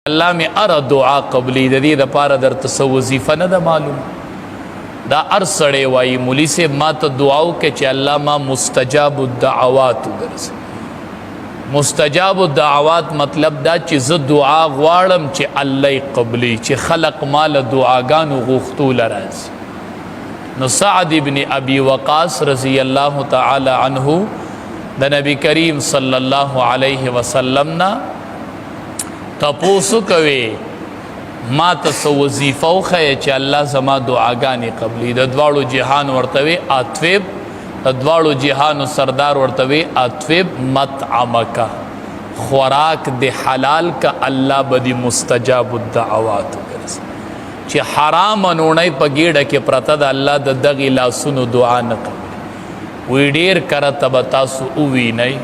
الله می اره دعا قبلی، د دې د پاره درته څه وظیفه نه ده معلوم. دا ار سړی وایي مولوی صاحب ما ته دعا وکړه چې الله ما مستجاب الدعوات وګرځي. مستجاب الدعوات مطلب دا چې زه دعا غواړم چې الله یې قبلی، چې خلق ما له دعاګانو غوښتو له راځي. نو سعد ابن ابي وقاص رضی الله تعالی عنه د نبی کریم صلی الله علیه وسلم نه تپوسو کوي، ما ته څه وظیفه وښیه چې الله زما دعاګانې قبلي. د دواړو جهان ورته وي اطویب، د دواړو جهانو سردار ورته وي اطویب مطعمک، خوراک د حلال کا، الله به دې مستجاب الدعوات وګرځي. چې حرام نوڼۍ په ګیډه کې پرته ده، الله د دغې لاسونو دعا نه قبلي. وی ډیر کرته به تاسو ووینئ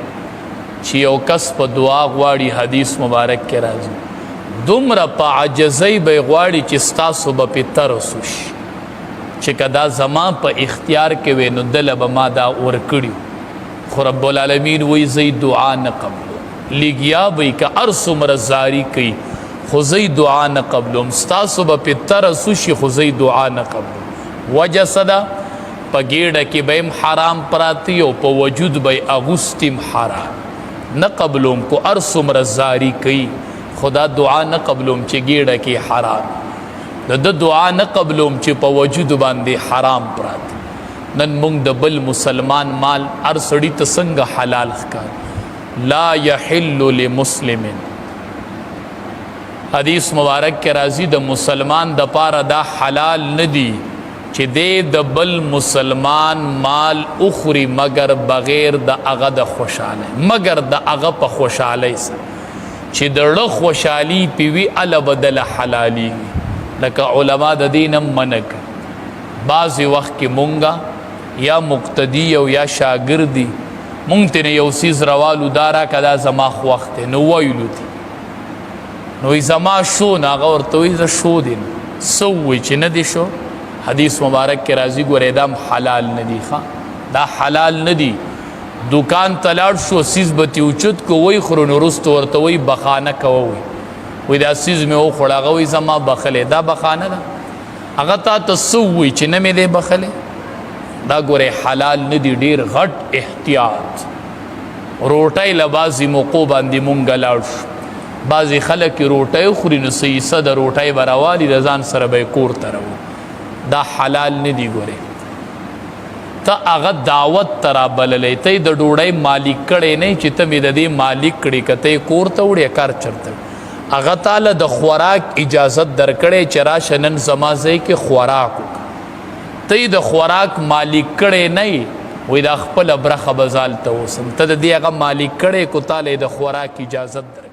چې یو کس په دعا غواړي، حدیث مبارک کې راځي، دومره په عاجزۍ به غواړي چې ستاسو به پې ترس وشي، چې که دا زما په اختیار کې وي نو دله به ما دا ورکړي، خو رب العالمین وایي زه دعا نه قبلوم. لګیا به که هر څومره زاري کوي خو زه دعا نه قبلوم. ستاسو به پې ترس وشي خو زه دعا نه قبلوم. وجه څه ده؟ په ګیډه کې به هم حرام پراته او په وجود به اغوستیم حرام. نه قبلوم، کو هر څومره زاری کوي خدا دعا نه قبلوم چې ګیډه کې حرام. د ده دعا نه قبلوم چې په وجود باندې حرام پراته. نن مونږ د بل مسلمان مال هر سړي ته څنګه حلال ښکار. لا يحل لمسلم، حدیث مبارک کې راځي، د مسلمان د پاره دا حلال نه دی چې دی د بل مسلمان مال اخري مګر بغیر د هغه د خوشحالۍ، مګر د هغه په خوشحالۍ سره چې د ړه خوشحالي پې وي اله به دله حلالېږي. لکه علما د دې نه منع کوي. بعضې وخت کې مونږه یا مقتدی او یا شاګردي مونږ ترې یو څیز روالو، دا راکه دا زما خوښ دی، نو ویلو دی نو زما شو، نو هغه ورته وایي زه شو دی، نو څه ووایي چې نه دی شو. حدیث مبارک کې راځي، ګورې دا هم حلال نه دی، ښه دا حلال نه دی. دکان ته لاړ شو، څیز به ترې اوچت کو وایي خورو، نو وروسته ورته وایي بخانه کوه، وایي وایي دا څیز مې وخوړ، هغه وایي زما بخلی، دا بخانه ده. هغه تا ته څه ووایي چې نه مې دی بخلی؟ دا ګورې حلال نه دی. ډېر غټ احتیاط. روټۍ له بعضې موقعو باندې مونږ لاړ شو، بعضې خلک روټۍ خوري نو څه حصه د روټۍ به راوالي د ځان سره به یې کور ته راوړي، دا حلال نه دی. ګورې ته هغه دعوت ته رابللی، ته یې د ډوډۍ مالک کړی نه چې ته مې د دې مالک کړې، که ته یې کور ته وړې کار چېرته، هغه تاله د خوراک اجازت درکړی چې راشه نن زما ځای کې خوراک وکړه، ته یې د خوراک مالک کړی نه یې، وایي دا خپله برخه به ځال ته اوسم، ته د دې هغه مالک کړی کو تاله یې د خوراک اجازت درکړی.